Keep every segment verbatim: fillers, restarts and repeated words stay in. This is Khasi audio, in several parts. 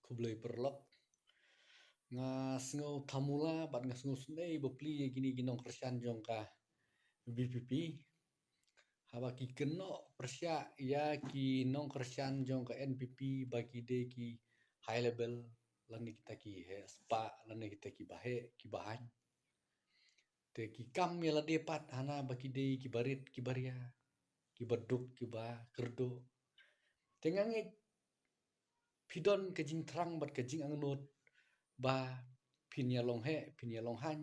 Khublei paralok. Nga sngew thamula bad nga sngew snei bapli ïa kine ki nongkyrshan jong ka VPP. Haba ki kynnoh pyrshah ïa ki nongkyrshan jong ka NPP ba ki dei ki high level, lane kita ki heh spah, lane kita ki baheh, ki bahaiñ. Te ki kam ïa lade pat hana ba ki dei ki barit, ki baria, ki baduk, ki bakyrduh. Te nga ngeit phi don ka jingthrang bad ka jingangnud ba phin ïa long heh, phin ïa long haiñ,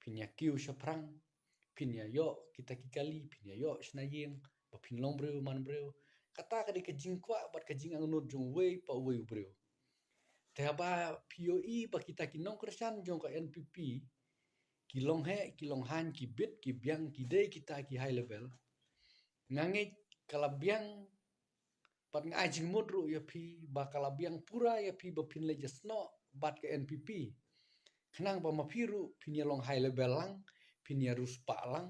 phin ïa kiew shaphrang, phin ïa ïoh kita ki kali, phin ïa ïoh shna ïing, ba phin long briew man briew. Kata ka dei ka jingkwah bad ka jingangnud jong uwei pa uwei u briew. Te haba phi ïohi ba kita ki nongkyrshan jong ka NPP ki long heh, ki long haiñ, ki bit, ki biang, ki dei kita ki high level, nga ngeit ka la biang, bad nga ai jingmut ruh ïa phi ba ka la biang pura ïa phi ba phin leit ïasnoh bad ka NPP. Khnang ba ma phi ruh phin ïa long high level lang, phin ïa riewspah lang,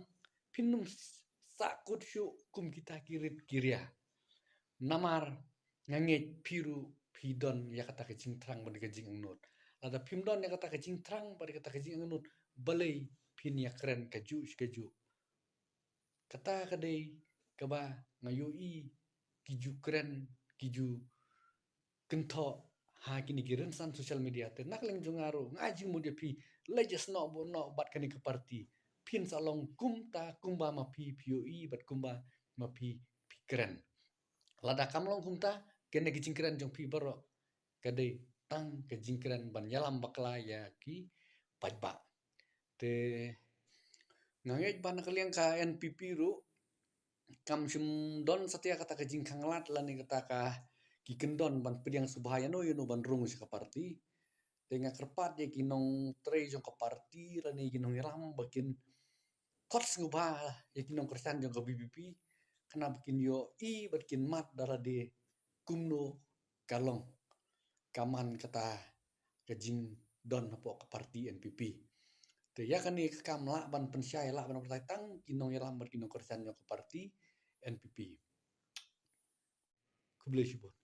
phin ym sahkut shuh kum kita ki rit ki ria. Namar nga ngeit phi ruh phi don ïa kata ka jingthrang bad ka jingangnud. Lada phim don ïa kata ka jingthrang bad kata ka jingangnud, balei phin ïa kren kajuh shi kajuh. Kata ka dei kaba nga ïohi ki ju kren, ki ju kynthoh ha kine ki rynsan social media. Te na ka liang jong nga ruh nga ai jingmut ïa phi, leit ïasnoh buh noh bad kane ka party. Phin sa long kumta kumba ma phi phi ïohi bad kumba ma phi phi kren. Lada kam long kumta, kane ka jingkren jong phi baroh ka dei tang ka jingkren ban ïalam bakla ïa ki paidbah. Te nga ngeit ba na ka liang ka NPP ruh kam shym don satia kata ka jingkhanglad lane kata ka ki kyndon ban pdiang sngewbha ïano ïano ban rung sha ka party. Te nga kyrpad ïa ki nongtrei jong ka party lane ki nongïalam ba kin khot sngewbha ïa ki nongkyrshan jong ka VPP, khnang ba kin ïohi bad kin mad da lade kumno ka long, ka man kata ka jingdon hapoh ka party NPP. Te ïa kane ka kam lah ban pynshai, lah ban pynshai tang ki nongïalam bad ki nongkyrshan jong ka party NPP. Khublei shibun.